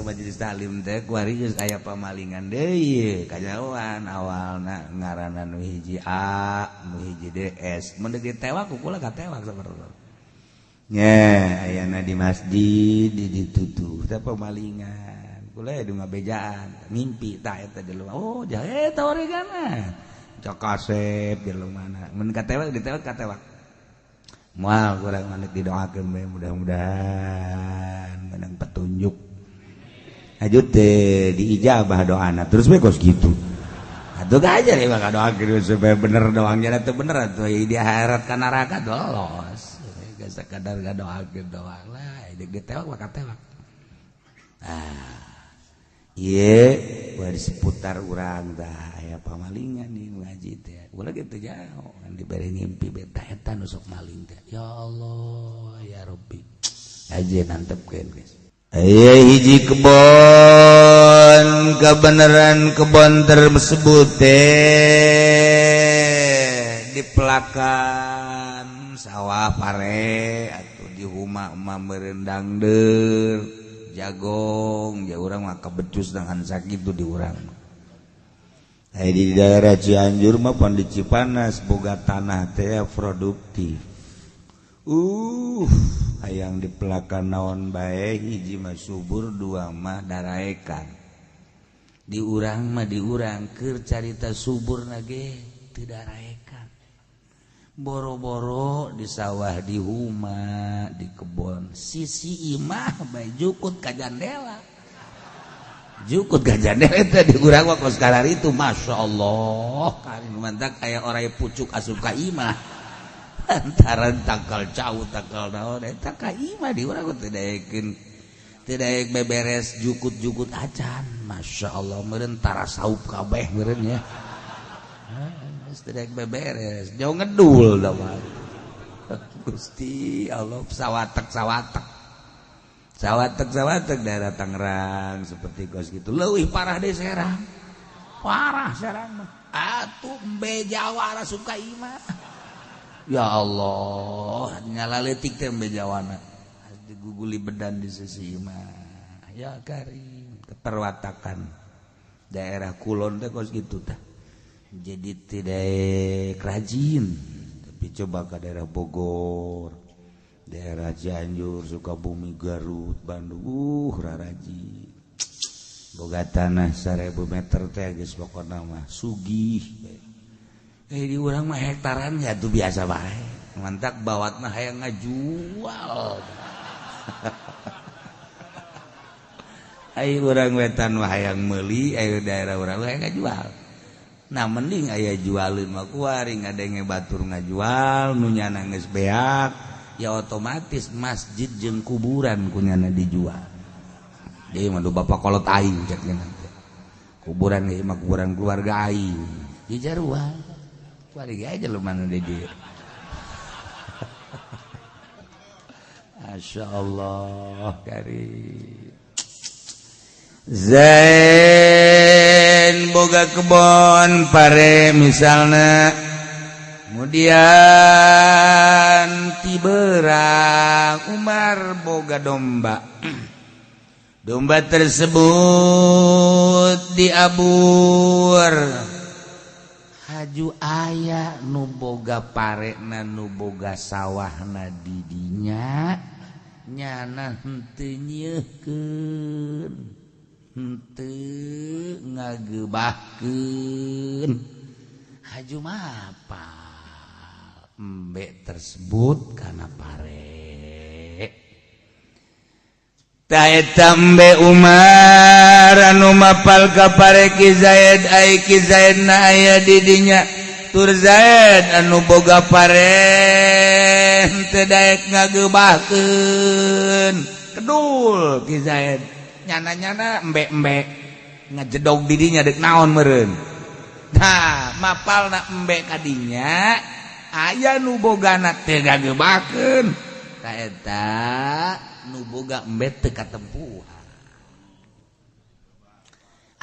majelis taklim teh kuari geus aya pamalingan deui kajauhan awalna ngaranna nu hiji A nu hiji DS mun deuk ditewak ku kula katewak sapertos nya ayana di masjid di ditutuh teh pamalingan kula di ngabejaan mimpi tah eta jelema oh jahe eta oregana cok kasep jelema mun katewak ditewak katewak moal kurang manik didoakeun bae mudah-mudahan menang petunjuk aju teh diijabah doana terus bae kos kitu atuh aja deh maka doakeun supaya bener doangnya teh bener atuh di akhirat ka neraka lolos geus sakadar ngadoakeun doang lah deuk ditewak maka tewak ah ieu di seputar urang tah aya pamalingan di ngaji teh ulah kitu jauh kan dibere ngimpi beta eta nu sok maling teh ya Allah ya Rabbi aja nantepkeun guys aya hiji kebon kebenaran kebon tersebut teh dipelakan sawah pare atau di huma mah merendang deur jagong ya urang mah kabecus dengan sakitu di urang. Aya di daerah Cianjur mah pan di Cipanas boga tanah teh produktif. Hayang dipelakan naon bae hiji mah subur dua mah daraekan. Di urang mah di urang keur carita suburna ge teu daraekan. Boro-boro di sawah di huma di kebon sisi imah bae jukut ka jandela jukut ka jandela eta di urang mah kos kararitu masyaallah karin mantak aya oray pucuk asup ka imah lantaran tangkal cau tangkal naon eta ka imah di urang teh daekeun teu daek beberes jukut-jukut acan masyaallah meureun tarasaup kabeh meureun ya. Tidak beberes jauh ngedul dah Gusti Allah sawatek sawatek sawatek sawatek daerah Tangerang seperti kos gitu leuwih parah deh Serang parah Serang mah atuh embe Jawa asup ka imah ya Allah nyala leutik teh embe Jawana diguguli bedan di sisi imah ya karim keperwatakan daerah kulon teh kos gitu tah jadi tidak rajin tapi coba ke daerah Bogor daerah Cianjur Sukabumi Garut Bandung rarajin boga tanah 1000 meter teh geus pokona mah sugih di urang mah hektaran ya tuh biasa bae mantak bawatna hayang ngajual ai urang wetan mah hayang meuli ai daerah urang hayang ngajual. Nah mending aya jualin mah kuari ngadenge batur ngajual nu nyana geus beak ya otomatis masjid jeung kuburan kunyana dijual. Deui mah bapak kolot aing cek nanti. Kuburan ieu mah kuburan keluarga aing. Di jarua. Kuari aja lu mana di dieu. Masyaallah karim. Zain boga kebon pare misalnya kemudian tiberang Umar boga domba domba tersebut diabur haju aya nu boga parena nu boga sawahna di dinya nyana henteu nyeuhkeun henteu ngagebahkeun haju mapal embe tersebut kana pare ta eta embe Umar anu mapal ka pare Ki Zaid ai Ki Zaid na aya di dinya tur Zaid anu boga pare henteu daek ngagebahkeun kedul Ki Zaid nyana-nyana embe-embe ngejedog didinya dek naon meureun. Nah, mapalna embe kadinya aya nu bogana teu gagebakeun. Ta eta nu boga embe teu katempuhan.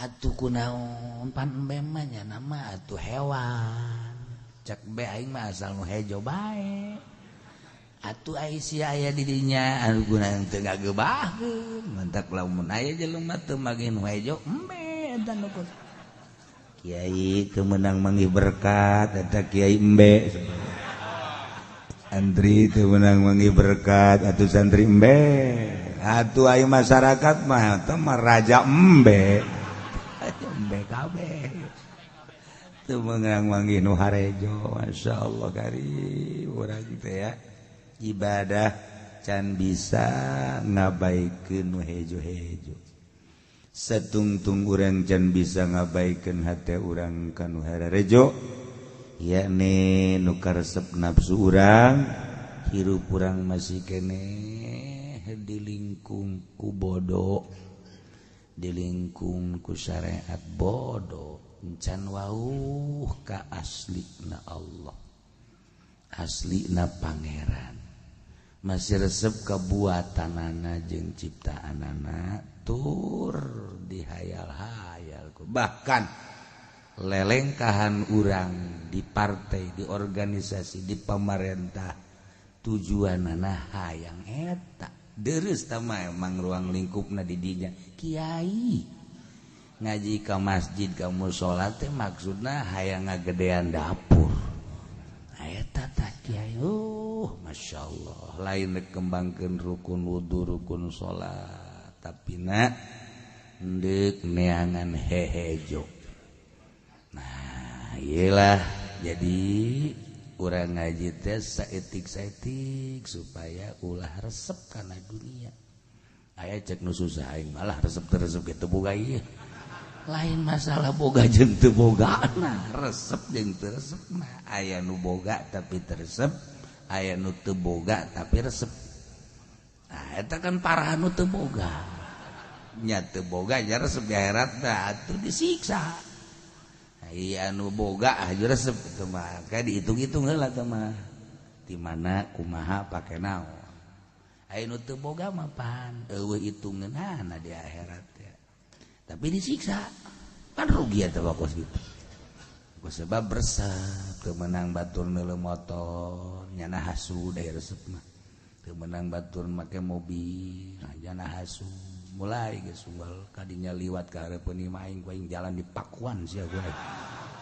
Atuh kunaon pan embe mah nyana mah atuh hewan. Cek embe aing mah asal nu hejo bae. Atuh ai sia aya di dinya anu guna teu ngagebahkeun mantak lamun aya jelema teu mage nu hejo embe eta nu kiai teu meunang manggih berkat eta kiai embe. Santri teu meunang manggih berkat atuh santri embe. Atuh ai masyarakat mah teh mah raja embe. Embe kabeh. Teu meunang manggih nu harejo, masyaallah kari urang teh ya. Ibadah can bisa ngabaikeun nu hejo-hejo. Satungtung urang can bisa ngabaikeun hate urang ka nu harejo, yakni nu karesep nafsu urang, hirup urang masih keneh di lingkung ku bodoh, di lingkung ku syariat bodoh, can wauh ka aslina Allah, aslina pangeran. Masih resep kebuatanana jeung ciptaanana tur dihayal-hayal. Bahkan lelengkahan urang di partai, di organisasi, di pemerintah tujuanana hayang eta. Deres tah emang ruang lingkupna di dinya. Kiai ngaji ka masjid ka mushola teh maksudna hayang ngagedean dapur. Eta tah kiai. Masya Allah lain kembangkan rukun wudu rukun sholat tapi nak ndek neangan hehejo. Nah iyalah jadi urang ngaji teh saetik-saetik supaya ulah resep kana dunia. Aya cek nu susah aing malah resep teu resep ge teu boga ieu. Lain masalah boga jeung teu bogana, resep jeung teu resepna. Aya nu boga tapi teu resep, aya nu teu boga tapi resep. Nah eta kan parah nu teu boga. Nya teu boga nya resep di akhirat tah atuh disiksa. Aya nu boga aju resep itu mah kayak dihitung-hitung heula teh mah. Di mana kumaha pake naon. Aya nu teu boga mah pan eueuh hitungeunana di akhirat teh. Tapi disiksa. Kan rugi eta mah kos kitu. Ku sebab resep teu meunang batur neuleuh motor nyana hasud aya resep mah. Teu meunang batur make mobil nyana hasud. Mulai geus unggal kadinya liwat ka hareupeun imah aing ku aing jalan di Pakuan sia ku aing.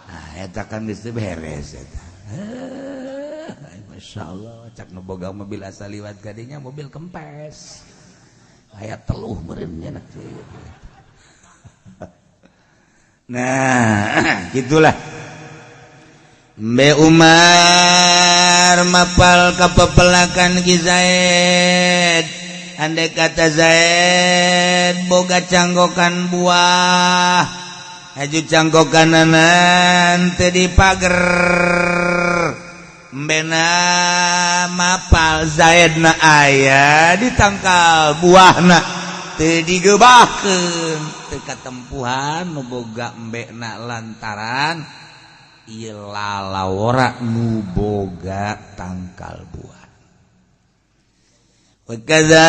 Nah eta kan geus teu beres eta. Masyaallah cak nu boga mobil asa liwat kadinya mobil kempes. Aya teluh meureun nya. Nah gitulah. Mbe Umar mapal kapepelakan Ki Zaid. Andai kata Zaid boga canggokan buah, haju canggokanan teu dipager. Mbena mapal Zaid na aya ditangkal buahna teu digebahkeun, teu katempuhan nu boga embekna lantaran ieu lalawora nu boga tangkal buah. Wakaza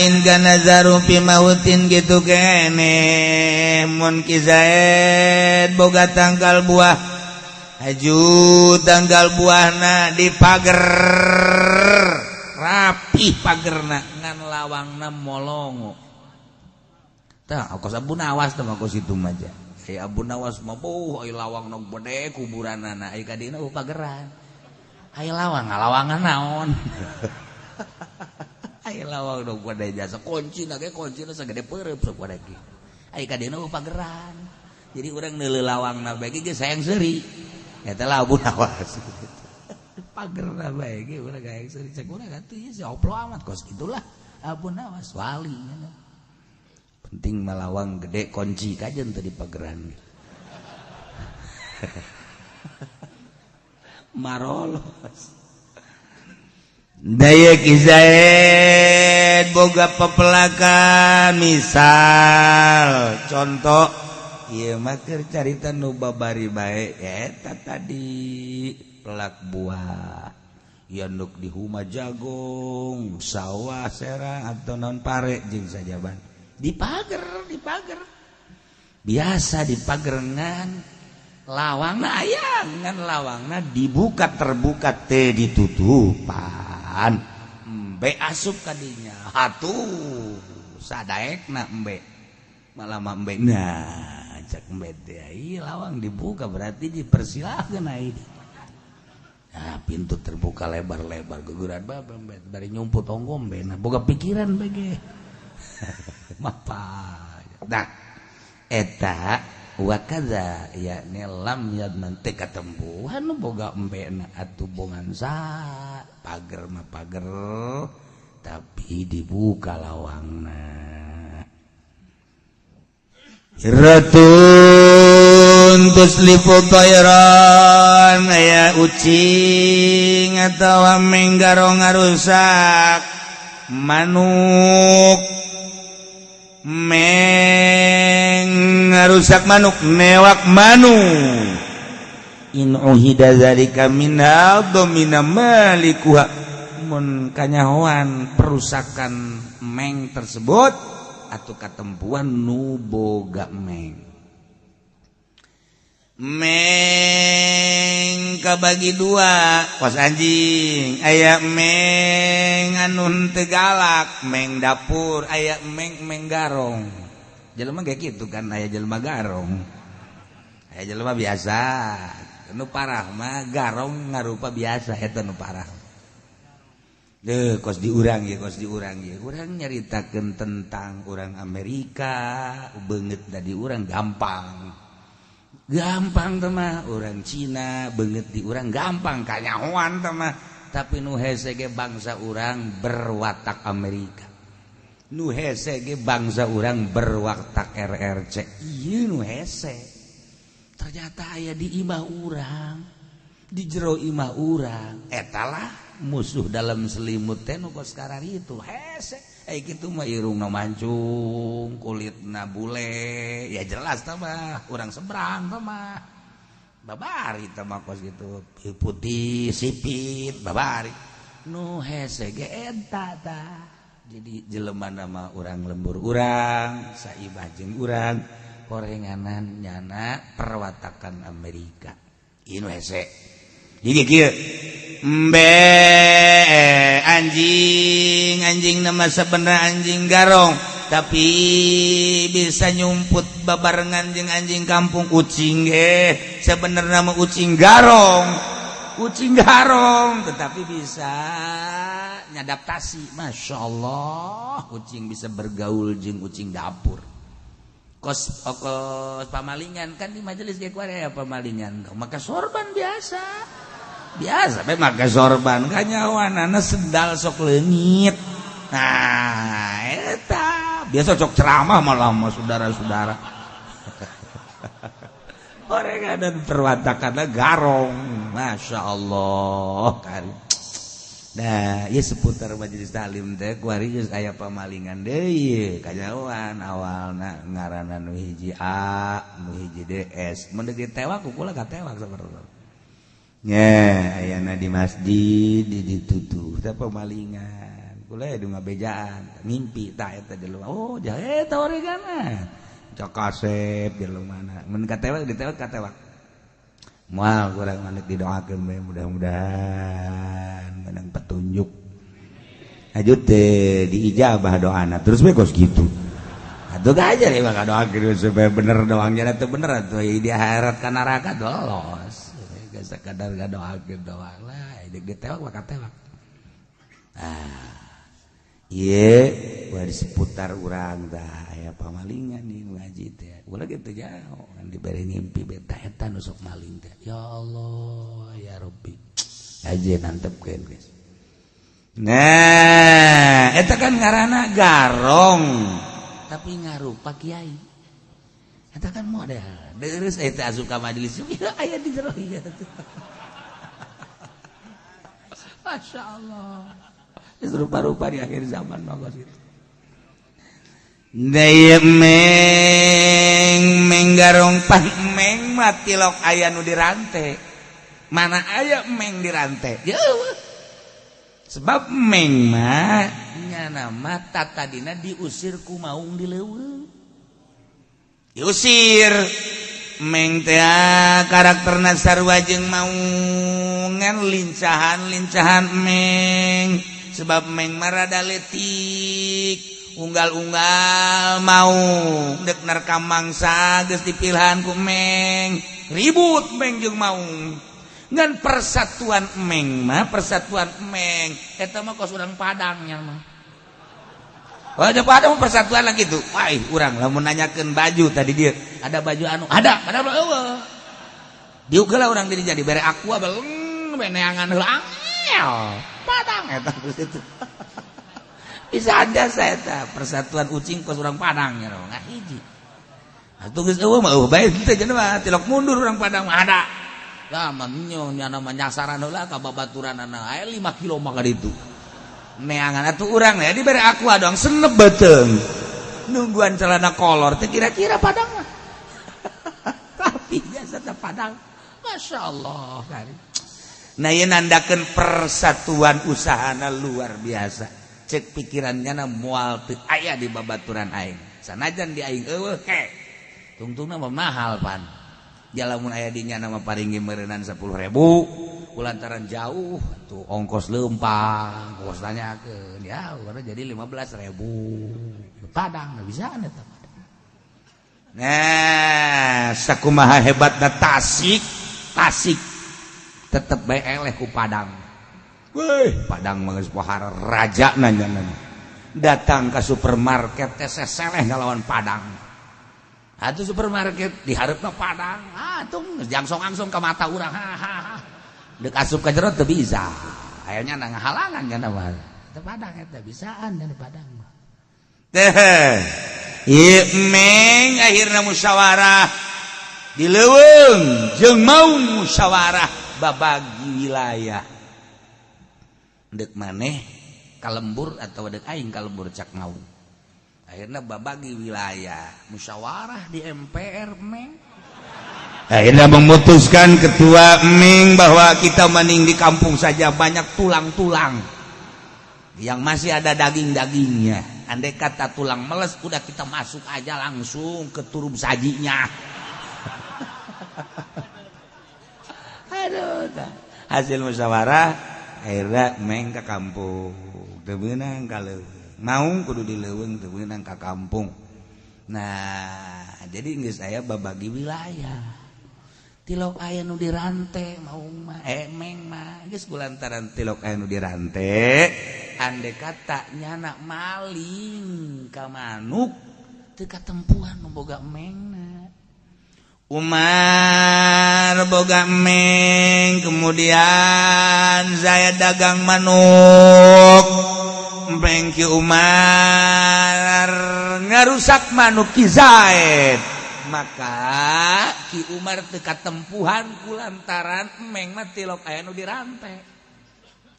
in kana zaru fi mautin gitu kene mun Ki Zaid boga tangkal buah, haju tangkal buahna di pager rapih pagerna ngan lawangna molongo. Tah kos Abu Nawas teh mah kos itu mah ja. Ai Abu Nawas mah beuh ai lawangna gede kuburanana ai ka dina pageran. Ai lawang ngalawangan naon. Ai lawang nu gede jasa kuncina ge kuncina sagede peureub sok ge. Ai ka dina pageran. Jadi urang neuleuh lawangna bae ge sayang seuri. Eta lah Abu Nawas. Pagerna bae ge urang hayang seuri cek urang atuh ieu si oplo amat kos gitulah Abu Nawas wali. Penting mah lawang gede kunci kajen teu di pageran. Marolos. Daya Ki Zaid boga pepelakan misal contoh ieu mah keur carita nu babari bae eta tadi pelak buah ya nuk di huma jagung sawah serang atau non pare jeung sajaban dipager dipager biasa dipagerengan Lawangna aya, ngan lawangna dibuka terbuka teu ditutupan. Embe asup kadinya. Atuh sadaekna embe. Malah embe nah cek embe teh lawang dibuka berarti dipersilahkan ai. Nah, pintu terbuka lebar-lebar guguran bae embe bari nyumput ongkom be nah boga pikiran bege. Mapa. Nah eta wa kadza ya lam yadman teu katempuhan boga embena atuh bongan sa pager mah pager tapi dibuka lawangna. Ratun tuslifu tayran aya ucing atawa menggarong ngarusak manuk meng ngarusak manuk newak manuk in uhida zalika minha domina malikuha mun kanyahoan perusakan meng tersebut atau katempuan nu boga meng meng kabagi dua kos anjing aya meng anu teu galak meng dapur aya meng meng garong jelema kayak gitu kan aya jelema garong aya jelema biasa nu parah mah garong ngarupa biasa eta nu parah. Deh kos diurang ya kos diurang ya urang nyaritakeun tentang urang Amerika beungeut da di urang gampang gampang teh mah urang Cina beungeut di urang gampang kanyahoan teh mah tapi nu hese ge bangsa urang berwatak Amerika nu hese ge bangsa urang berwatak RRC ieu nu hese ternyata aya di imah urang di jero imah urang eta lah musuh dalam selimut teh nu kos kararitu hese kitu mah irungna mancung kulitna bule ya jelas tah mah urang seberang tah mah babari tah mah kos kitu putih sipit babari nu hese ge eta tah. Jadi jelema nama urang lembur urang saibah jeung urang korenganan nyana perwatakan Amerika ieu nu hese. Jadi kieu embe anjing anjing nama sebenarnya anjing garong tapi bisa nyumput babarengan jeung anjing kampung ucing ge sebenarnya nama ucing garong tetapi bisa nyadaptasi. Masya Allah ucing bisa bergaul jeung ucing dapur kos kos pamalingan kan di majelis ge kuari aya pamalingan maka sorban biasa biasa be make sorban kanyawanana sendal sok leungit. Nah eta biasa sok ceramah malah sama saudara-saudara orang dan perwatakanna garong. Masya Allah karim. Nah ieu seputar majelis taklim teh kuari geus aya pamalingan deui kanyahoan awalna ngaranna nu hiji A nu hiji DS mun deuk ditewak ku kula katewak sapertos nya ayana di masjid ditutuh teh pemalingan kula di ngabejaan mimpi tah eta jelema oh jahe eta oregana cok kasep jelema mun katewak ditewak katewak moal kurang maneh didoakeun we mudah-mudahan menang petunjuk aju teh diijabah doana terus we kos kitu atuh aja deh maka doakeun supaya bener doangnya teh bener atuh di akhirat ka neraka dolos sekadar gak doakeun doang lah ditewak maka tewak. Ah ieu wa di seputar urang tah aya pamalingan nih ngaji teh ulah kitu jauh kan dibere ngimpi beta eta nu sok maling teh ya Allah ya Rabbi aja nantepkeun guys. Nah eta kan ngaranna garong tapi ngarupa kiai eta kan model terus eta asup ka majelis ieu aya di jero ieu. Masya Allah rupa-rupa di akhir zaman bagus itu. Daya meng menggarong pan meng mati lok aya nu dirante. Mana aya meng dirante? Jauh. Sebab meng mah nyana mah tatadina diusir ku maung di leuweung. Diusir. Meng teh karakterna sarua jeung maungan, lincahan-lincahan meng, sebab meng mah rada leutik, unggal-unggal mau dek nerkam mangsa geus dipilihan ku meng, ribut meng jeung maung. Ngan persatuan meng mah, persatuan meng eta mah kos urang Padang nya mah. Oh, ada Padang persatuan lah gitu. Wah, urang lamun nanyakeun baju tadi dia ada baju anu ada, ada eueuh. Diuk heula urang diri jadi bere aqua beleng beneangan heula angel. Padang eta itu. Bisa ada saya eta persatuan ucing kos urang Padang nya ngahiji. Atuh geus eueuh mah eueuh bae teh mah tilok mundur urang Padang mah ada. Lah menyo nyana mah nyasaran heula ka babaturanana aya 5 kilo mah ka ditu. Neangan atuh urang ya dibere aqua doang senep beuteung. Nungguan celana kolor teh kira-kira Padang mah. Tapi biasa teh Padang. Masya Allah kari. Nah ieu nandakeun persatuan usahana luar biasa. Cek pikirannya na moal teu aya di babaturan aing. Sanajan di aing eueuh ke. Tungtungna mah mahal pan. Ya lamun aya di nya nama paringi meureunnan 10.000 kulantaran jauh tuh ongkos lempang ongkos tanyakeun ya karena jadi 15.000 Padang bisa eta Padang. Nah sakumaha hebatna Tasik, Tasik tetep bae eleh ku Padang. Weh, Padang mah geus pohara raja nanya. Datang ke supermarket teh seseleh ngalawan Padang. Atuh supermarket diharapna Padang. Ah tuh jangsong-angsong ka mata urang. Ha ha ha. Dek asup ka jero teu bisa. Aya nya ngahalangan nya mah. Teu Padang eta bisaan dan Padang mah. Teh. Ieu meng akhirna musyawarah di leuweung jeung mau musyawarah babagi wilayah. Dek maneh kalembur atau dek aing kalembur cak mau. Akhirnya babagi wilayah musyawarah di MPR meng. Akhirnya memutuskan ketua Meng bahwa kita mending di kampung saja, banyak tulang-tulang yang masih ada daging-dagingnya. Andai kata tulang meles udah kita masuk aja langsung ke turub sajinya. Aduh, hasil musyawarah akhirnya Meng ke kampung. Teu meunang ka leuweung. Maung kudu di leuweung, teu meunang ka kampung. Nah, jadi geus aya babagi wilayah. Tilok aya nu dirante maung mah, meng mah geus kulantaran tilok aya nu dirante, andai kata nyana maling ka manuk teu katempuhan nu boga mengna. Umar boga meng, kemudian saya dagang manuk. Meng Ki Umar ngarusak manuk Ki Zaid, maka Ki Umar teu katempuhan kulantaran meng mah tilok aya nu dirante,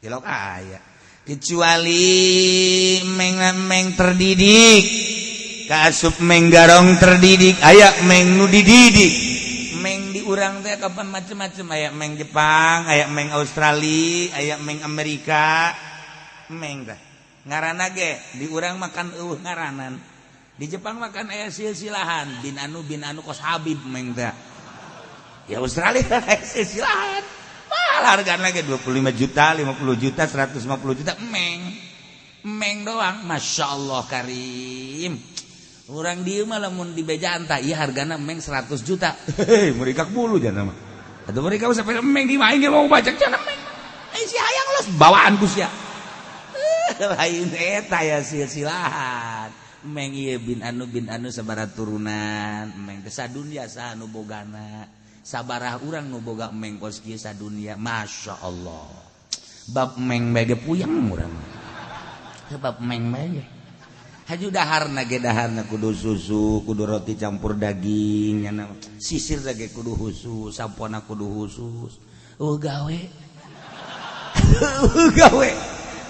tilok aya kecuali meng meng terdidik kaasup meng garong terdidik aya meng nu dididik. Meng di urang teh kapan macem-macem, aya meng Jepang, aya meng Australia, aya meng Amerika. Meng teh ngaranna ge di urang makan eueuh ngaranan, di Jepang makan aya silsilahan bin anu kos Habib meng teh. Ya Australia aya silsilahan mahal hargana ge 25 juta, 50 juta, 150 juta meng. Meng doang, Masya Allah karim. Urang dieu mah lamun dibejaan tah ieu hargana meng 100 juta. Hei, mereka bulu jangan mah. Atuh mereka sampai meng di mah mau bajak cenah meng. Eh si hayang los bawaan ku sia. Lain eta ya silsilahan. Meng ieu bin anu sabaraha turunan, meng teh sadunya saha nu bogana. Sabaraha urang nu boga meng kos kieu sadunya, Masya Allah. Bab meng bae ge puyeng urang. Sebab meng bae ge. Haju daharna ge daharna kudu susu, kudu roti campur daging, nyana sisir ge kudu khusus, sampona kudu khusus. Oh gawe. Gawe.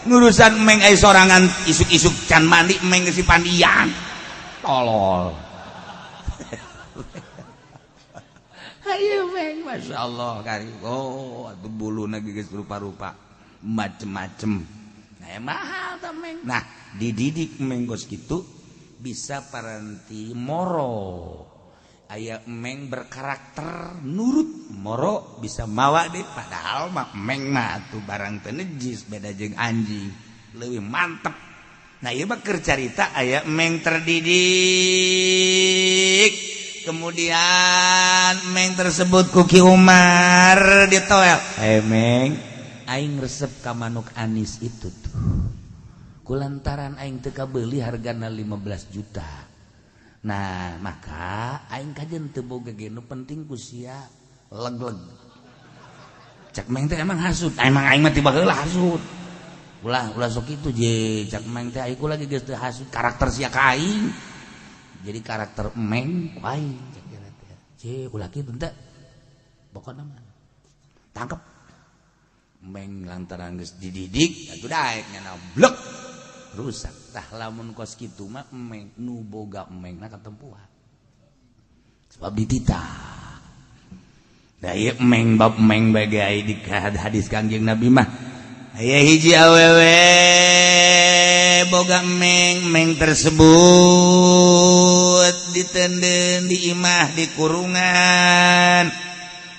Ngurusan meng ai sorangan isuk-isuk can mandi meng geus pandian. Tolol. Ayo meng, Masya Allah kari. Oh, atuh buluna ge geus rupa-rupa, macem-macem. Nah, mahal ta meng. Nah, dididik meng kos kitu bisa paranti moro. Aya emeng berkarakter nurut moro bisa mawa deh, padahal mah emeng mah tuh barang teu najis, beda jeung anjing leuwih mantep. Nah ieu mah keur carita aya emeng terdidik, kemudian emeng tersebut ku Ki Umar ditoel. Emeng, aing resep ka manuk anis itu tuh, kulantaran aing teu kabeuli hargana 15 juta. Nah maka aing kajen teu boga ge, nu penting ku sia leg-leg. Cak meng teh emang hasud, emang aing mah tiba heula hasud. Ulah ulah sok itu je, cak meng teh aing lagi geus teu hasud, karakter sia ka aing. Jadi karakter emeng ku aing cak kira teh. Je ulah kitu teh. Pokona mah tangkep. Meng lantaran geus dididik atuh daek nyana blek rusak. Tah lamun kos kitu mah emeng nu boga emengna katempuhan. Sebab dititah. Da ieu emeng bab emeng bae di hadis Kangjeng Nabi mah. Aya hiji awewe boga emeng, emeng tersebut ditenden di imah di kurungan.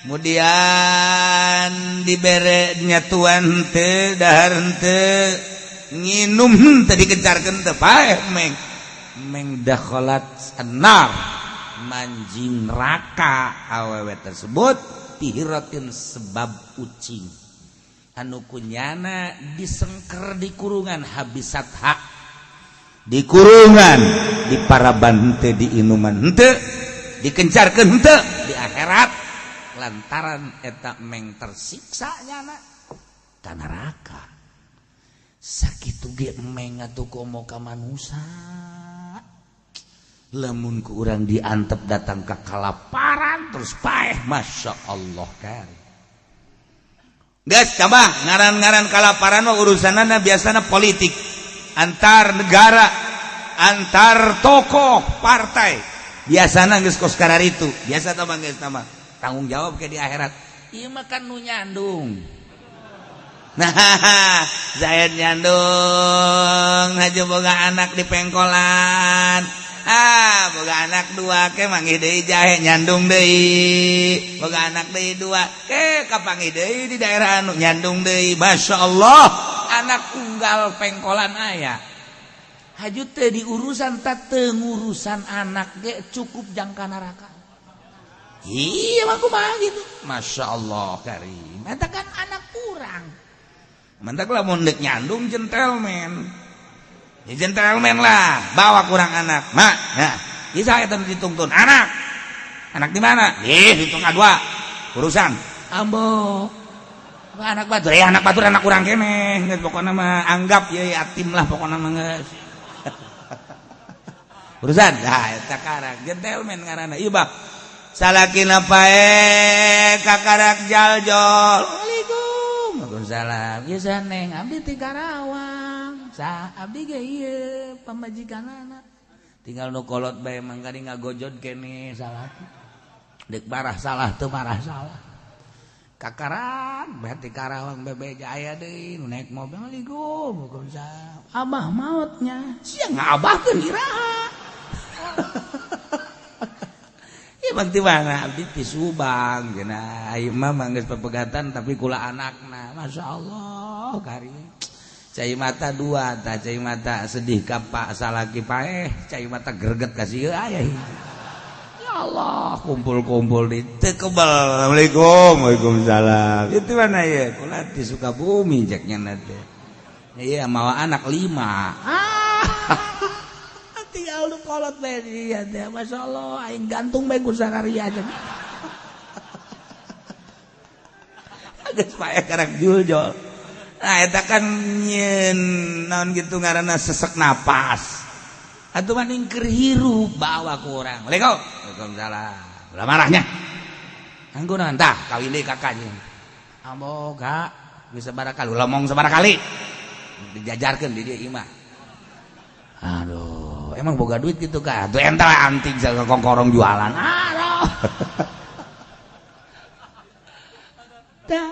Kemudian dibere nyatuan teu, dahar henteu, nginum henteu, dikencarkeun teu, paeh emeng. Emeng dakhalat annar, manjing neraka awewe tersebut tihiratin sebab ucing anu kunyana disengker di kurungan habisat hak di kurungan, di paraban henteu, di inuman henteu, dikencarkeun henteu di akhirat lantaran eta meng tersiksa nyana ka neraka. Sakitu ge emeng atuh komo ka manusa, lamun ku urang diantep datang ke kalaparan terus paeh, Masya Allah kan. Geus coba ngaran-ngaran kalaparan mah urusanana biasana politik antar negara, antar tokoh partai, biasana geus kos itu biasa tah geus mah tanggung jawab ke di akhirat. Ieu mah kan nu nyandung. Nah, Zaid nyandung haja boga anak di pengkolan. Ah, boga anak dua ke manggih deui jahe nyandung deui. Boga anak deui dua ke kapanggih deui di daerah anu nyandung deui. Masya Allah, anak unggal pengkolan aya. Haju teh di urusan tak ngurusan anak ge cukup jangka neraka. Iya, aku mah gitu. Masya Allah karim. Eta kan anak kurang. Mantak lah mun deuk nyandung gentleman. Ya gentleman lah, bawa kurang anak. Mak, nah, bisa eta ditungtun anak. Anak di mana? Ih, hitung dua. Urusan. Ambo. Anak batur, ya anak batur anak kurang keneh. Geus pokona mah anggap ya yatim lah pokona mah geus. Urusan. Nah, eta karak gentleman ngaranna. Ieu bah. Salakina pae kakarak jaljol. Waalaikum. Waalaikumsalam. Ieu saneng abdi ti Karawang. Sa abdi ge ieu pamajikanana. Tinggal nu kolot bae mangkani ngagojod kene salah. Dek marah salah teu marah salah. Kakarak berarti Karawang bebeja aya deui nu naik mobil. Waalaikum. Waalaikumsalam. Abah mautnya. Sia ngabahkeun iraha. Ya bang ti mana abdi ti Subang cenah. Ayeuna mah geus pepegatan tapi kula anakna. Masya Allah karim. Cai mata dua tah, cai mata sedih ka pak salaki paeh, cai mata greget kasih aya. Ya Allah, kumpul-kumpul di teu kebal. Assalamualaikum. Waalaikumsalam. Itu mana ya? Kula ti Sukabumi cek nya teh. Iya, mawa anak 5. Ah. Tinggal lu kolot bae dia teh. Masya Allah, aing gantung bae ku sakaria aja. Geus paeh karak juljol. Nah, eta kan nyeun naon gitu ngaranna sesek napas. Atuh maning keur hirup bawa ku urang. Waalaikum. Waalaikumsalam. Ulah marahnya. Anggo naon tah kawin deui kakaknya. Ambo kak bisa barakal ulah mong sabarakali. Dijajarkeun di dieu imah. Aduh, emang boga duit gitu kak? Tuh entar anting kongkorong jualan. Aduh. Tah,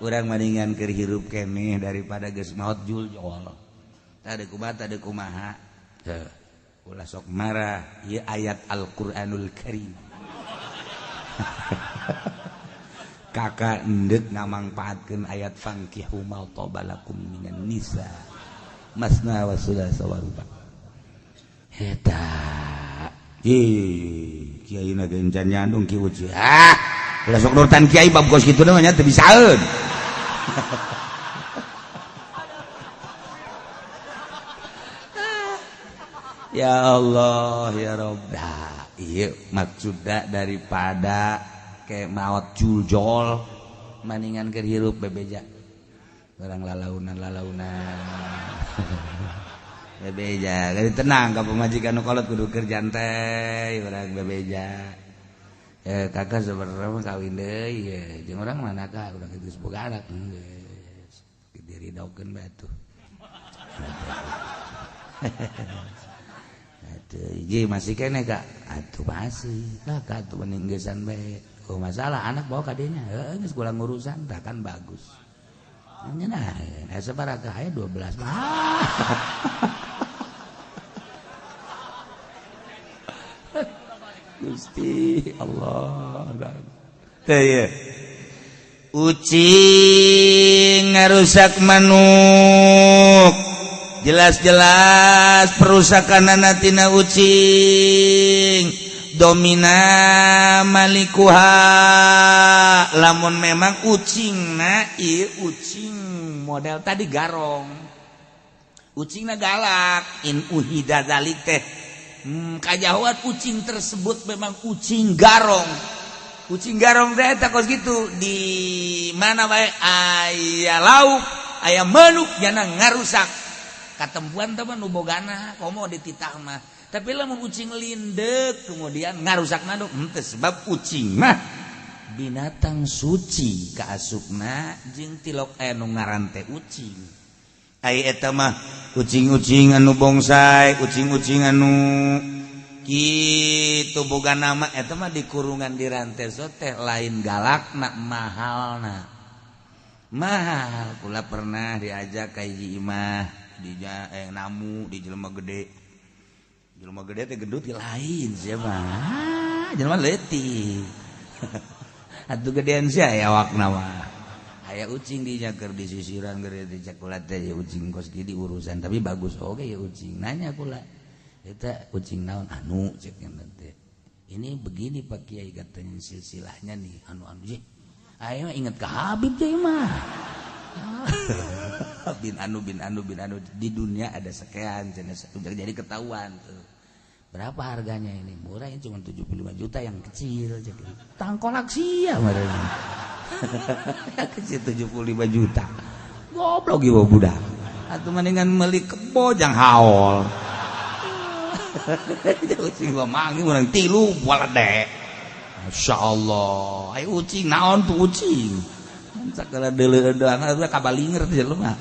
urang mendingan keur hirup keneh daripada geus maot juljol. Tah deuk kumaha tah deuk kumaha. Heuh. Ulah sok marah, ieu ayat Al-Qur'anul Karim. Kakak endek ngamangpaatkeun ayat fankihu ma tobalakum minan nisa masna wa sulasa wa ruba. Eta ih kiai na ge encan nyandung ki uci. Ah, ulah sok nurutan kiai bab kos kitu mah nya teu bisaeun. Ya Allah ya Rabb. Nah, ieu maksudna daripada kayak maot juljol maningan keur hirup bebeja. Orang lalaunan-lalaunan. Bebeja, jadi tenang ka pamajikan nu kolot kudu keur jantai urang bebeja. Kakak sebenarnya mah kawin deui ye. Jeung urang mana ka urang geus boga anak geus. Diridokeun bae atuh. Atuh hiji masih keneh kak. Atuh masih. Lah ka atuh mending geusan bae. Oh masalah anak bawa ka dinya. Heuh geus kula ngurusan tah kan bagus. Nya nah, sabaraha aya 12 mah. Gusti Allah. Teh ye. Ucing ngarusak manuk. Jelas-jelas perusakanana tina ucing. Domina malikuha. Lamun memang ucingna ieu ucing model tadi garong. Ucingna galak in uhida zalik teh. Kajahuan ucing tersebut memang ucing garong. Ucing garong teh eta kos kitu di mana bae aya lauk, aya manuk jana ngarusak. Katempuan teh mah nu bogana komo dititah mah. Tapi lamun ucing lindek kemudian ngarusak manuk henteu sebab ucing mah binatang suci kaasupna jeung tilok aya nu ngaran teh ucing. Ai eta mah ucing-ucing anu bongsai, ucing-ucing anu kitu boga nama eta mah dikurungan di rantai teh lain galakna mahalna. Mahal kula pernah diajak ka hiji imah di namu di jelema gede. Jelema gede teh gendut lain sia mah. Jelema leutik. Atuh gedean sia aya awakna mah. Aya ucing dinya keur disisiran gede di cek kula teh ucing kos kieu diurusan tapi bagus oge ya ucing. Nanya kula eta ucing naon anu cek teh. Ini begini Pak Kiai katanya silsilahnya nih anu-anu sih. Ayo inget ke Habib teh mah. Bin anu bin anu bin anu di dunia ada sekian jenis jadi ketahuan tuh. Berapa harganya ini? Murah ini cuma 75 juta yang kecil jadi. Tangkolak sia meureun. Kecil 75 juta. Goblok ieu budak. Atuh mendingan meuli kebo jang haol. Ucing mah mangi urang tilu waledek. Masya Allah. Ayo ucing naon tuh ucing. Sakala deuleuh doang kabalinger teh jelema.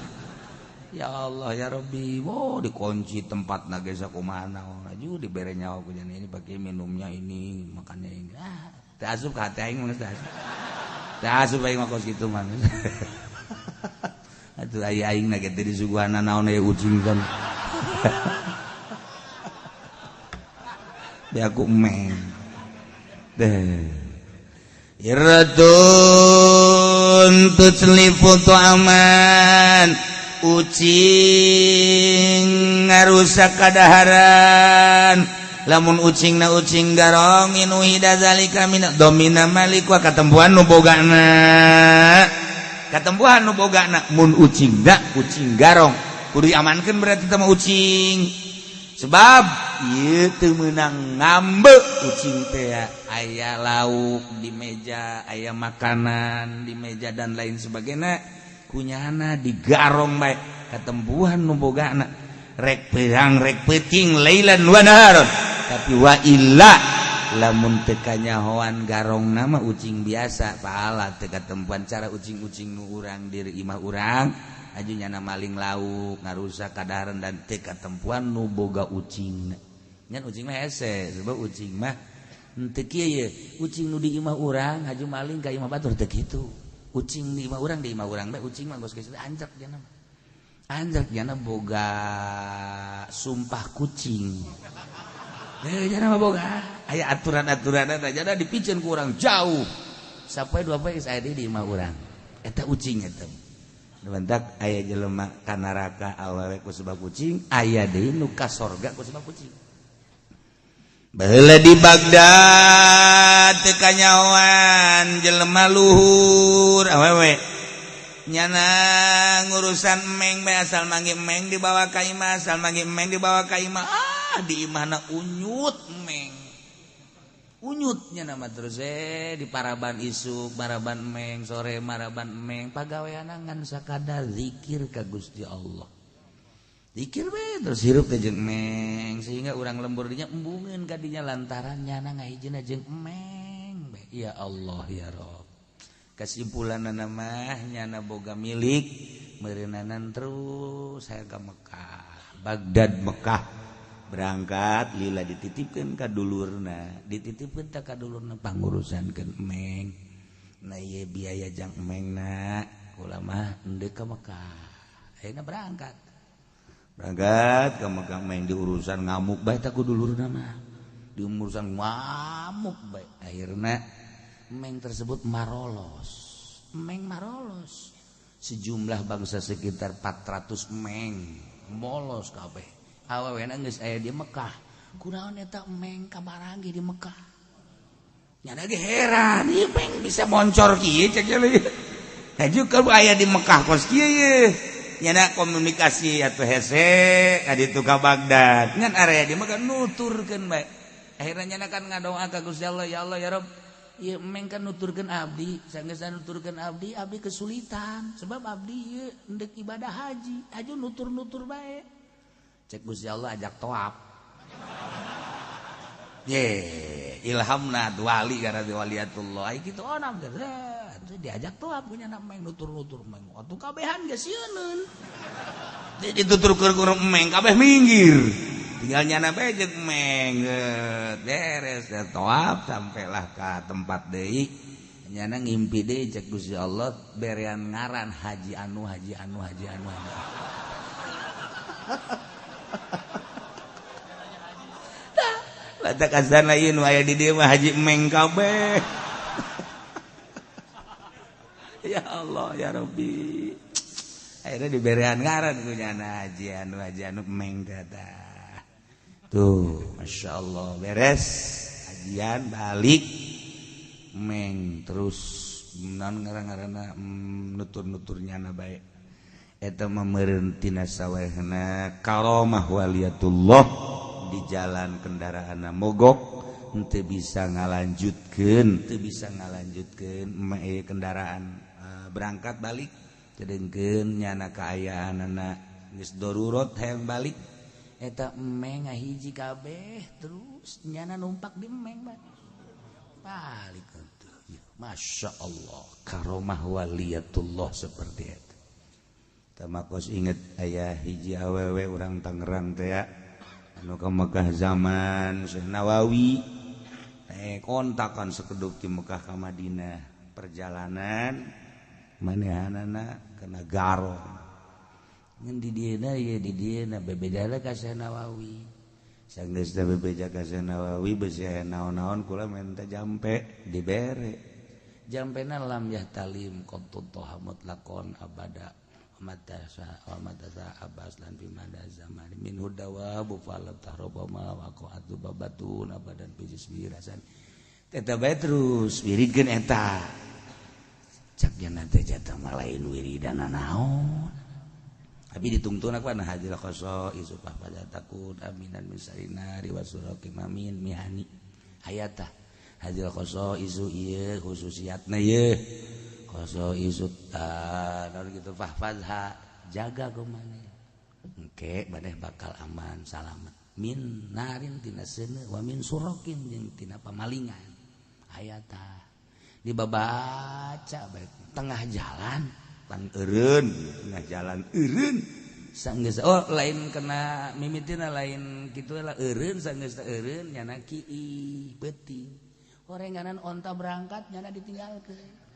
Ya Allah ya Rabbi, wow dikunci tempat na ge sakumaha aju dibere nyawa ku ini pakai minumnya ini, makannya ini. Ah, teu asup ka hati aing mah teu asup. Teu asup aing mah kos kitu mah. Atuh aya aing na ge teh disuguhana naon aya ucing kan. Be aku meng. Deh. Irratun tutslifu ta'aman. Ucing ngarusak kadaharan lamun ucing na ucing garong inu hida zalika min domina malik wa katempuhan nu bogana katempuhan nu bogana mun ucing da ucing garong kudu diamankeun berarti teh ucing sebab ieu teu meunang ngambe ucing teh aya lauk di meja aya makanan di meja dan lain sebagainya kunyana digarong bae katempuhan nu bogana rek perang rek peuting lailan wa naharon tapi wa illa lamun teu kanyahoan garong nama ucing biasa pahala teu katempuhan cara ucing-ucing nu urang diri imah urang aju nyana maling lauk ngarusak kadaharan dan teu katempuhan nu boga ucing ngan ucing mah hese sebab ucing mah henteu kieu ye ucing nu di imah urang haju maling ka imah batur teu kitu. Ucing di imah urang di imah urang bae ucing mah geus geus anjak jana. Anjak jana boga sumpah kucing. Jana mah boga. Aya aturan-aturan aja ada dipiceun ku urang jauh. Sapoe dua poe geus aya di imah urang. Eta ucing eta. Bentak aya jelema ka neraka awewe ku sebab ucing, aya deui nu ka sorga ku sebab ucing. Baheula di Baghdad teu kanyahoan jelema luhur awewe. Nyana ngurusan emeng bae asal manggih emeng dibawa ka imah, asal manggih emeng dibawa ka imah. Ah, di imahna unyut emeng. Unyutnya nama terus di paraban isuk, maraban emeng, sore maraban emeng, pagaweanna ngan sakadar zikir ka Gusti Allah. Zikir we terus hirup teh jeung emeng sehingga urang lembur dinya embungeun ka dinya lantaran nyana ngahijina jeung emeng bae. Ya Allah ya Rob. Kesimpulan mah nyana boga milik meureunanan terus saya ke Mekah, Baghdad Mekah berangkat lila dititipkeun ka dulurna, dititipkeun ta ka dulurna pangurusankeun emeng. Nah ieu biaya jang emengna kula mah endek ka Mekah. Ayeuna berangkat. Berangkat ke Mekah meng diurusan ngamuk bae ta ku dulurna mah. Diurusan ngamuk bae. Akhirna emeng tersebut marolos. Emeng marolos. Sejumlah bangsa sekitar 400 emeng molos kabeh. Awewena geus aya di Mekah. Kunaon eta emeng kabaranggi di Mekah? Nyana ge heran, ieu emeng bisa moncor kieu cek ieu. Haju kalau aya di Mekah kos kieu ye. Nyana komunikasi atau hese ka ditu ka Baghdad. Ngan area di Mekah nuturkeun bae. Akhirnya nyana kan ngadoa ka Gusti Allah, ya Allah ya Rabb. Ieu emeng kan nuturkeun abdi, sanggeus nuturkeun abdi, abdi kesulitan sebab abdi ieu endek ibadah haji, aju nutur-nutur bae. Cek Gusti Allah ajak toap. Ye, ilhamna wali karena waliatullah. Ai kitu onam diajak toap punya emeng nutur-nutur emeng. Atuh kabehan geus sieuneun. Dituturkeun ku emeng kabeh minggir. Tinggal nyana bae jeung emeng beres toap sampailah ka tempat deui. Nyana ngimpi deui cek Gusti Allah berean ngaran Haji Anu Haji Anu Haji Anu. Batak azan lain aya di dieu mah Haji Emeng kabeh. Ya Allah ya Rabbi. Akhirnya diberean ngaran ku nyana Haji Anu Haji Anu Emeng teh. Tuh, Masya Allah beres hajian balik Meng terus non ngaran-ngaranna nutur-nutur nyana bae. Eta mah meureun tina sawehna karomah waliyatullah di jalan kendaraanna mogok henteu bisa ngalanjutkeun, teu bisa ngalanjutkeun kendaraan berangkat balik sedengkeun nyana kaayaanana geus darurat hayang balik eta emeng ngahiji kabeh terus nyana numpak di emeng balik tuh. Masya Allah karomah waliyatullah seperti itu. Tamakos inget ayah hiji awewe urang Tangerang teh ya anu ka Mekah zaman Syekh Nawawi kontakan sekeduk di Mekah ka Madinah perjalanan manehanana kena garong ngan di dieuna ye di dieuna bebejana ka Syekh Nawawi sanggeus teh bebeja ka Syekh Nawawi beusi aya naon-naon kula menta jampe dibere jampena lam yahtalim qattu toha mutlaqon abada matasa wa matasa abbas lan fi mada zaman min hudawa bu falam tahrobama wa qatu babatun abadan bijis birasan eta bae terus wiridkeun eta cak nya teh jata mah lain wiridana naon abi ditungtun aku ana hajil khoso isupah pada takut aminan misarina riwasuraki mamin mihani hayata hajil khoso isu ieu khususiatna ieu khoso isu naon kitu fahfazha jaga kumaneh engke maneh bakal aman salamet min narin tina seuneu wa min surokin jeung tina pamalingan hayata dibabaca bae tengah jalan pan eureun tengah jalan eureun sanggeus oh lain kena mimitina lain kitu lah eureun sanggeus eureun nyana kiih peuting horenganan onta berangkat nyana ditinggalkeun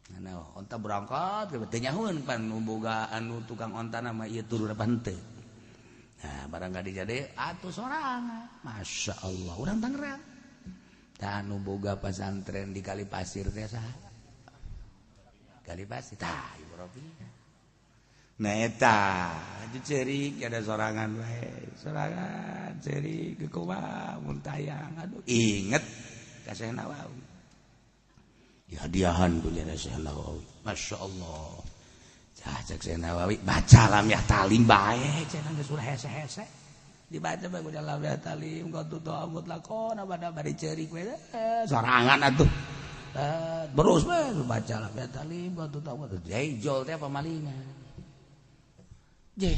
nyana onta berangkat teu nyahueun pan boga anu tukang onta mah ieu turun apa henteu Nah, barang ka dinya deui atuh sorangan. Masya Allah, urang Tangerang. Tah anu boga pasantren di Kali Pasir teh saha? Kali Pasir tah Ibu Ropiah. Nah eta ceurik ada sorangan bae. Sorangan ceurik kumaha mun tayang. Aduh, inget ka Syekh Nawawi. Dihadiahan ku Syekh Nawawi. Masya Allah. Cah cek Syekh Nawawi baca lam ya talim bae cenah geus ulah hese-hese. Dibaca bae ku lam ya talim qad tu'amut lakon abada bari ceurik we sorangan atuh. Terus bae baca lam ya talim qad tu'amut. Jol teh pamalingan. Je.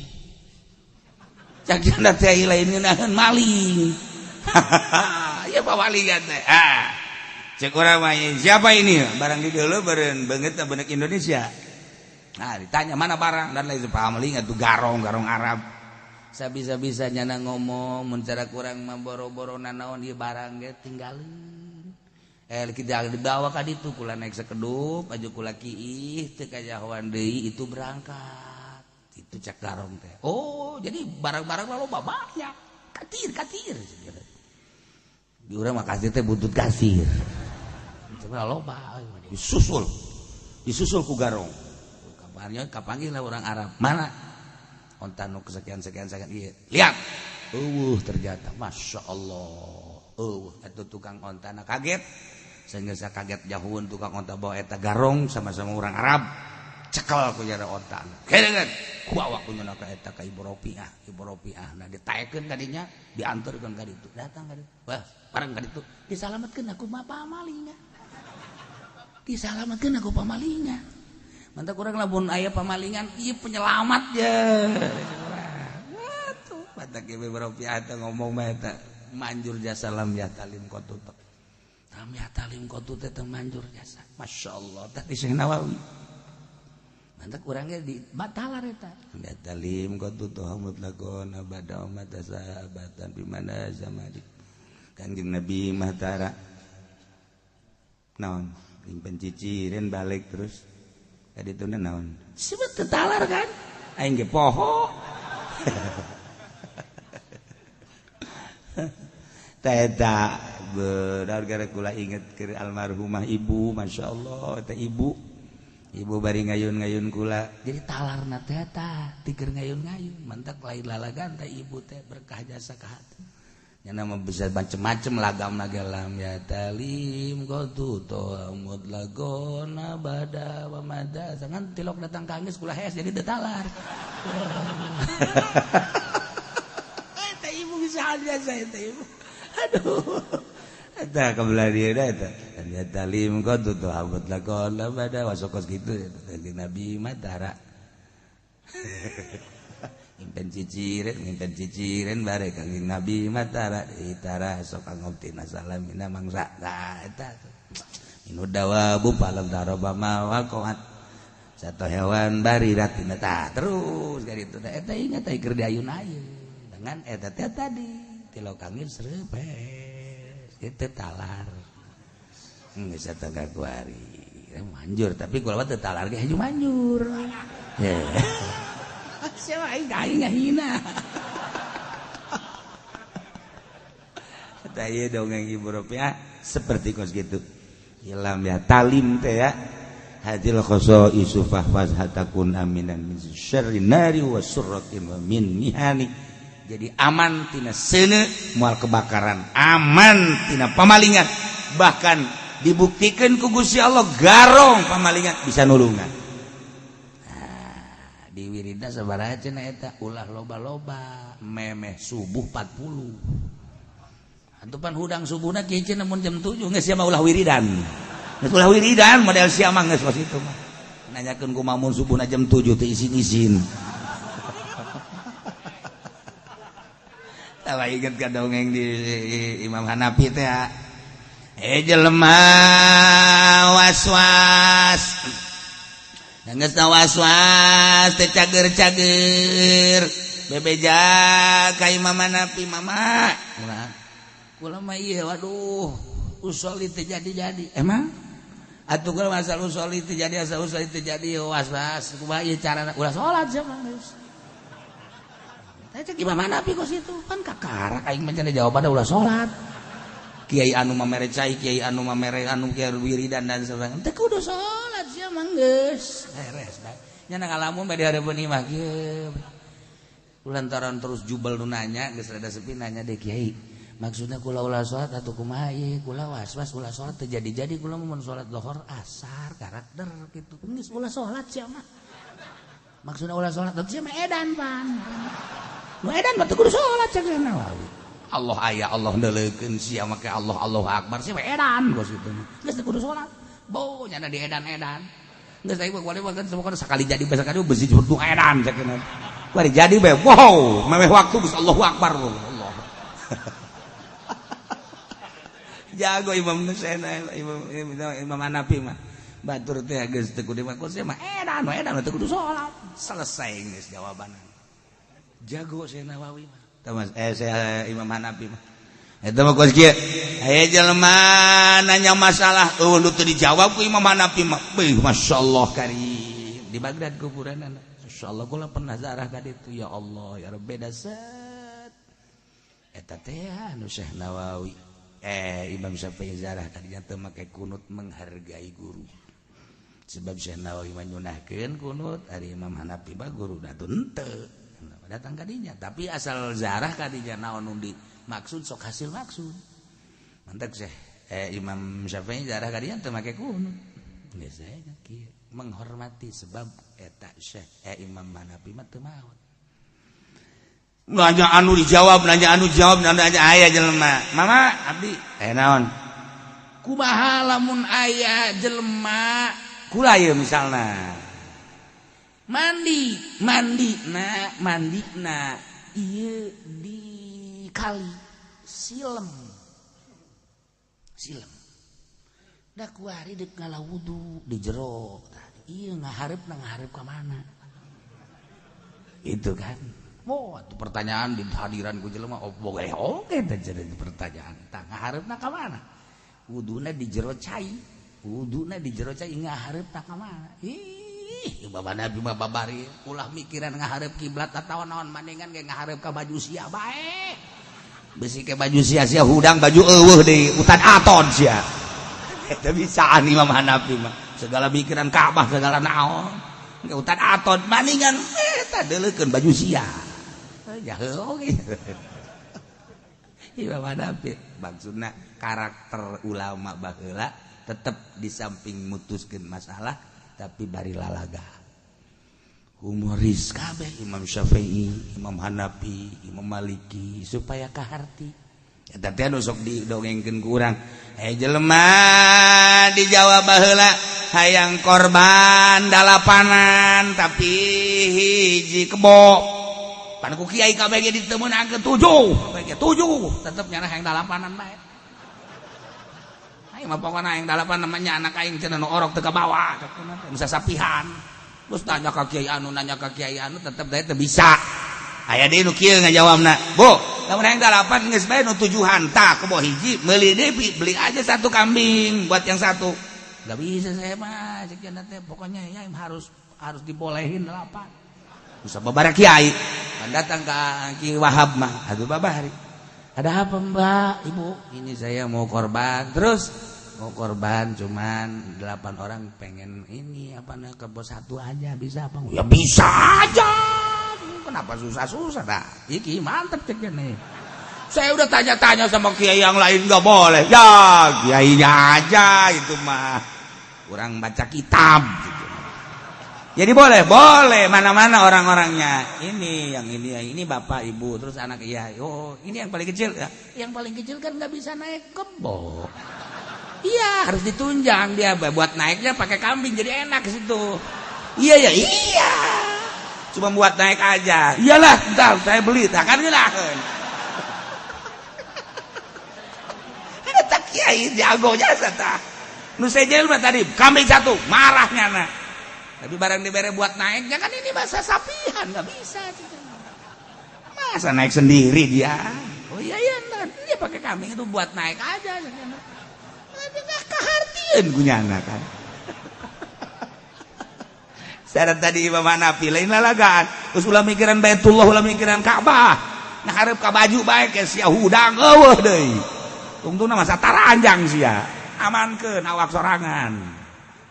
Cak janda teh lain ngeunaheun maling. Ya pamalingan teh. Ah. Cek urang mah siapa ini? Barang di deuleu beureun beungeut beungeut Indonesia. Nah, ditanya mana barang dan lain pamaling atuh garong-garong Arab. Sabisa-bisa nyana ngomong mun cara kurang mah boro-boro nanaon ieu barang ge tinggalin. Kita dibawa ka ditu kula naik sekedup aju kula kiih teu kajahoan deui itu berangkat. Itu cek garong teh. Oh, jadi barang-barang loba banyak. Katir, katir. Di urang mah kasir teh buntut kasir. Coba loba disusul. Disusul ku garong. Kapannya kapanggih lah orang Arab. Mana? Onta nu kesekian-sekian sekian ieu. Lihat. Eueuh ternyata Masya Allah. Eueuh atuh tukang ontana kaget. Sehingga saya kaget jauhun tukang onta bawa eta garong sama-sama orang Arab. Cekel ku jara onta. Kedengeun. Ku awak ku nyeuna ka eta ka Ibu Ropiah, Ibu Ropiah. Nah ditaekeun ka dinya, dianterkeun ka ditu. Datang ka ditu. Wah, bareng ka ditu. Disalametkeun aku mah pamalingan. Disalametkeun aku pamalingan. Mantap kurang lamun aya pamalingan, ieu penyelamat je. Atuh, batak Ibu Ropiah teh ngomong mah eta manjur jasa lam ya talim qatu. Lam ya talim qatu teh manjur jasa. Masya Allah, tadi Syekh Nawawi. Mantap kurangnya di batalar eta. Ya talim qatu tuhamut lakon abada mata sahabatan di mana zamani. Kanjeng Nabi mahtara. Naon? Impen ciciren balik terus. Tadi itu naon? Sebet talar kan? Aing ge poho. Teta benar gara kula inget ke almarhumah ibu, Masya Allah, eta ibu. Ibu bari ngayun-ngayun kula. Jadi talarna teh eta tiker ngayun-ngayun, mantak lain lalagan teh ibu teh berkah jasa ka hati. Nya mah bisa macem-macem lagam nagalam ya talim qatu tuhamut lagona bada wa mada. Sangan tilok datang kangis kula hees jadi teu talar. Eta ibu bisa jasa eta ibu. Aduh. Eta kebelah dia eta. Ya talim qatu tuhamut lagona bada wasokos gitu Nabi matara. Impen ciciren bare Kangjeng Nabi matara itara sok ngoptina salamina mangsa. Nah eta. Inu dawabu palam daroba ma waqat. Satu hewan bari ratina tah terus ka ditu. Eta ingat teh keur diayun-ayun. Dengan eta teh tadi tilok angin sreupes. Itu talar. Geus eta kaguari. Manjur tapi kula mah teu talar ge haju manjur. Siapa aing aing ngahina. Eta ieu dongeng Ibu Ropiah seperti kos gitu. Ilam ya talim teh ya. Hadil khoso isufah fazhatakun aminan min syarri nari wa surratin wa min mihani. Jadi aman tina seuneu moal kebakaran, aman tina pamalingan. Bahkan dibuktikan ku Gusti Allah garong pamalingan bisa nulungan. Di wirida sabaraha cenah eta ulah loba-loba memeh subuh 40. Antupan hudang subuhna kieu cenah mun jam 7 geus sia mah ulah wiridan. Geus ulah wiridan model sia mah geus kos itu mah. Nanyakeun kumaha mun subuhna jam 7 teu isin-isin. Tah inget ka dongeng di Imam Hanafi teh. Jelema was-was. Geus was-was teh cager-cager. Bebeja ka Imam Hanafi, mama. Kula mah ieu waduh, usoli teh jadi-jadi. Emang? Atuh kula asal usoli teh jadi, asal usoli teh jadi was-was. Kumaha ieu carana ulah salat sia mah geus. Tah cek Imam Hanafi kos itu kan kakarak aing mah cenah jawabanna ulah salat. Kiai anu mamere cai, kiai anu mamere anu kiai wiridan dan sebagainya. Teu kudu salat sia mah geus. Beres bae. Nya ngalamun bae di hareupeun imah kieu. Lantaran terus jubel nu nanya geus rada sepi nanya deh kiai. Maksudnya kula ulah salat atuh kumaha ieu? Kula was-was ulah salat teu jadi-jadi kula mun salat lohor asar karakter kitu. Geus ulah salat sia mah. Maksudna ulah salat atuh sia mah edan pan. Nu edan mah teu kudu salat cek Nawawi. Allah aya Allah neuleukeun sia make Allah Allahu Akbar sia mah edan kos kitu. Geus teu kudu salat. Bo nyana di edan-edan. Geus aing mah kuali mah kan sakali jadi sakali besi jebut edan cek Bari jadi be, wow, memeh waktu geus Allahu Akbar Allah. Jago Imam Nusena, Imam Hanafi mah. Batur teh geus teu kudu mah mah edan, edan teu kudu salat. Selesai geus jawabanna. Jago Syekh Nawawi mah. Tah Mas, saya Imam Hanafi mah. Eta mah kos kieu. Aya jelema nanya masalah, eueuh nu teu dijawab ku Imam Hanafi mah. Beuh, masyaallah karim. Di Baghdad kuburanna. Insyaallah kula pernah zarah ka ditu ya Allah ya Rabb beda set eta teh anu Syekh Nawawi Imam Syafi'i zarah ka dinya teu make kunut menghargai guru sebab Syekh Nawawi mah nyunahkeun kunut ari Imam Hanafi mah guru da henteu datang ka dinya tapi asal zarah ka dinya naon nu dimaksud sok hasil maksud mantak Syekh Imam Syafi'i zarah ka dinya teu make kunut geus aya kieu menghormati sebab eta Syekh Imam Hanafi mah teu maot. Nanya anu dijawab, nanya anu jawab, nanya aya jelema. Mama abdi naon? Kumaha lamun aya jelema kula ieu misalna. Mandi, mandina, mandina ieu di kali silem. Silem. Da kuari deuk ngala wudu di jero. Iya ngaharep na ngaharep ka mana? Itu kan. Wah, itu pertanyaan di hadiran ku jelema oh boga oke teh jadi pertanyaan. Tah ngaharepna ka mana? Wuduna di jero cai. Wuduna di jero cai ngaharepna ka mana? Ih, Bapak Nabi mah babari ulah mikiran ngaharep kiblat atawa naon maningan ge ngaharep ka baju sia bae. Besi ke baju sia-sia hudang baju eueuh deui utan aton sia. Eta bisaan Imam Hanafi mah. Segala pikiran Ka'bah segala naon utan aton maningan eta deuleukeun baju sia jahe oge Imam Hanafi maksudna karakter ulama baheula tetep di samping mutuskeun masalah tapi bari lalaga humoris kabeh Imam Syafi'i Imam Hanafi Imam Maliki supaya kaharti eta teh anu sok didongengkeun ku urang jelema di Jawa baheula hayang korban dalapanan tapi hiji kebo pan ku kiai kabeh ge ditemeunangkeun 7 kabeh ge 7 tetep nyana hayang dalapanan bae aing mah pokona hayang dalapan namanya anak aing cenah nu orok teu kabawa bisa sapihan terus nanya ka kiai anu nanya ka kiai anu tetep dae teu bisa aya deui nu kieu ngajawabna bu lamun hayang dalapan geus bae nu tujuhan tah kebo hiji meuli deui beli aja satu kambing buat yang satu. Gak bisa saya mah cek teh pokoknya ya harus dibolehin delapan. Bisa babara kiai. Kan datang ke Ki Wahab mah, aduh babari. Ada apa Mbak, Ibu? Ini saya mau korban. Terus mau korban cuman 8 orang pengen ini apa nah kebo satu aja bisa apa? Ya bisa aja. Kenapa susah-susah dah? Iki mantep cek nih. Saya udah tanya-tanya sama kiai yang lain nggak boleh. Ya kiainya aja itu mah. Orang baca kitab gitu. Jadi boleh, boleh mana-mana orang-orangnya. Ini yang ini bapak ibu terus anak iya. Oh, ini yang paling kecil ya. Yang paling kecil kan nggak bisa naik kebo. Iya, harus ditunjang dia buat naiknya pakai kambing jadi enak ke situ. Iya ya, iya. Cuma buat naik aja. Iyalah, bentar saya beli. Tak kan ngeunaheun. Eta kiai jago jasa tah. Nu sejel mah tadi kambing satu marahnya nah. Tapi barang dibere buat naiknya kan ini masa sapihan nggak bisa. Masa naik sendiri dia. Oh iya iya dia pakai kambing itu buat naik aja. Kahartieun ku nyana kan. Syarat tadi Imam Hanafi lain lalagaan. Terus ulah mikiran Baitullah, ulah mikiran Ka'bah. Nah hareup ka baju bae ke sia hudang eueuh deui. Tungtungna masa taranjang sia. Amankeun awak sorangan.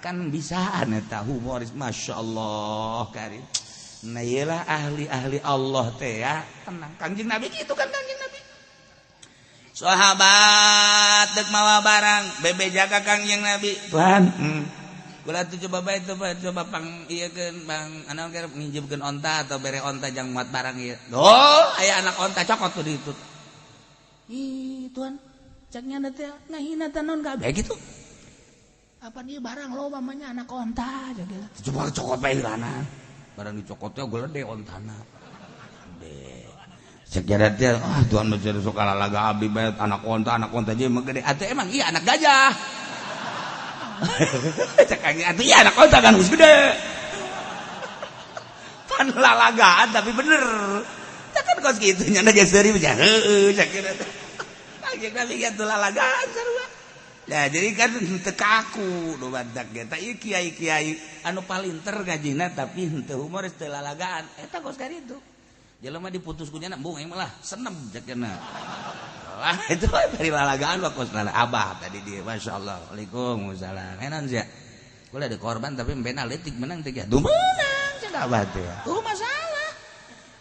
Kan bisaan eta humoris, Masya Allah karim. Nah iyalah ahli-ahli Allah teh ya. Tenang Kangjeng Nabi gitu kan Kangjeng Nabi. Sahabat dek mawa barang bebe jaga Kangjeng Nabi. Tuhan. Kula tuh coba bae coba pang ieu keun bang anu keur nginjemkeun onta atau bere onta jang muat barang ieu. Oh, aya anak onta cokot tuh ditu. Ih, Tuhan, caknya teh ngahina teh naon kabeh gitu. Apa ieu barang loba mah anak onta gitu. Coba cokot bae heulana. Barang dicokotnya gede ontana. Gede. Cek teh, ah Tuhan mah sok lalaga abdi bae anak onta jeung mah gede. Atuh emang iya anak gajah. Cek atuh iya anak onta kan geus gede. Pan lalagaan tapi bener. Cek kan kos kitu nya geus seuri mah heueuh cek teh. Kangjeng Nabi kitu lalagaan sarua. Nah, jadi kan teu kaku nu badak ge. Tah ieu kiai-kiai anu palinter ngajina tapi henteu humoris teu lalagaan. Eta kos kitu. Jelema diputus ku nya embung aing mah lah senem cek nya. Lah itu dari lalagaan mah kos abah tadi dia masyaallah. Waalaikumsalam. Enan sia. Kula ada korban tapi embena leutik menang teh. Duh menang cek abah teh. Tuh masalah.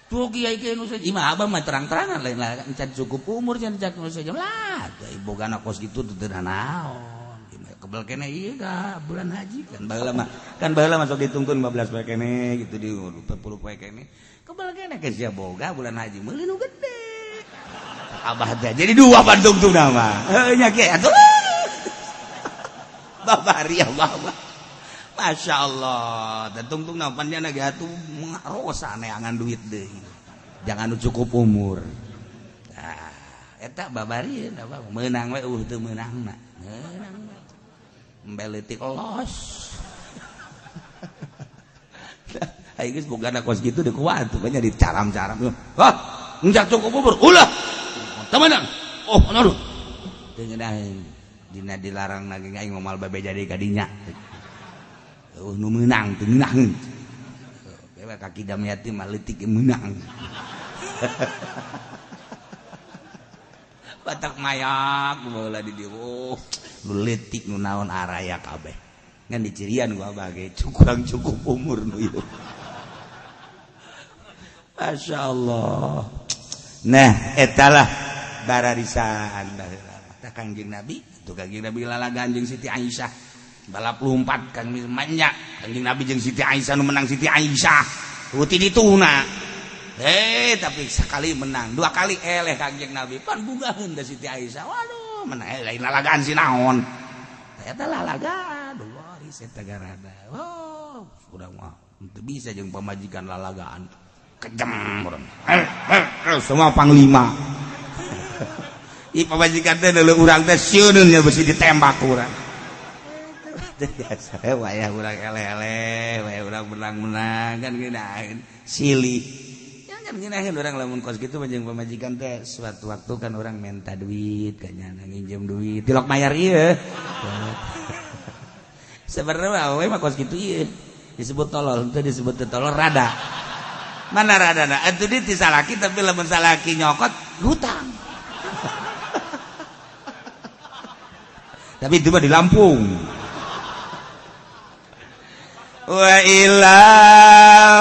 Tuh kiai kiai nu imah abah mah terang-terangan lain lah encan cukup umur can cak nu saja lah. Ibu kana kos kitu teu naon. Kebel kene ieu ka bulan haji kan baheula mah kan baheula masuk ditungkeun 15 poe kene gitu di 40 poe kene. Kebel kene ke sia boga bulan haji meuli nu gede. Abah teh jadi dua bandung tuh nama. Heuh nya kiai atuh. Babari abah mah. Masya Allah, dan tungtung nampannya ge atuh rosa neangan duit deui. Jangan cukup umur. Nah, eta babari abah meunang we eueuh teu meunangna. Meunang. Embe leutik los. Aing geus bogana kos kitu deui kuat tuh banyak dicaram-caram. Hah, enggak cukup umur, ulah. Teu meunang. Oh, aduh. Teu ngeunaheun. Dina dilarang lagi aing moal babe jadi kadinya. Nu meunang teu ngeunaheun. Bewe kaki Damiati mah leutik meunang. Batak mayak baheula di dieu. Oh, nu leutik nu naon araya kabeh. Ngan dicirian gua abah ge kurang cukup umur nu ieu. Masya Allah. Nah, etalah bararisan baheula. Tah Kangjeng Nabi, tuh Kangjeng Nabi lalagaan jeung Siti Aisyah. Balap lompat kan manja Kangjeng Nabi jeung Siti Aisyah nu menang Siti Aisyah. Uti dituna. Tapi sekali menang, dua kali eleh Kangjeng Nabi. Pan bungaheun da Siti Aisyah. Waduh, menang lain lalagaan si naon. Eta lalagaan, waris eta garada. Oh, urang mah teu bisa jeung pamajikan lalagaan. Kejam urang. Semua panglima. Ih pamajikan teh deuleu urang teh sieun nya besi ditembak urang. Biasa wayah urang eleh-eleh, wayah urang menang-menang kan ngeunaheun silih. Ya kan ngeunaheun urang lamun kos kitu mah jeung pamajikan teh suatu waktu kan urang minta duit ka nyana nginjem duit tilok mayar ieu. Sebenarnya awewe mah kos kitu ieu disebut tolol, henteu disebut tolol rada. Mana radana? Atuh di salaki tapi lamun salaki nyokot hutang. Tapi itu mah di Lampung. Wa illa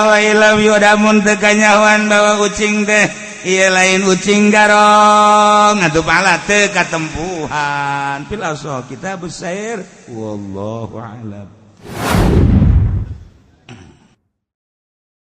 wa illa yudamun teu kanyahoan bahwa ucing teh ieu lain ucing garong atuh pala teu katempuhan. Fil asah kitabus sair wallahu a'lam.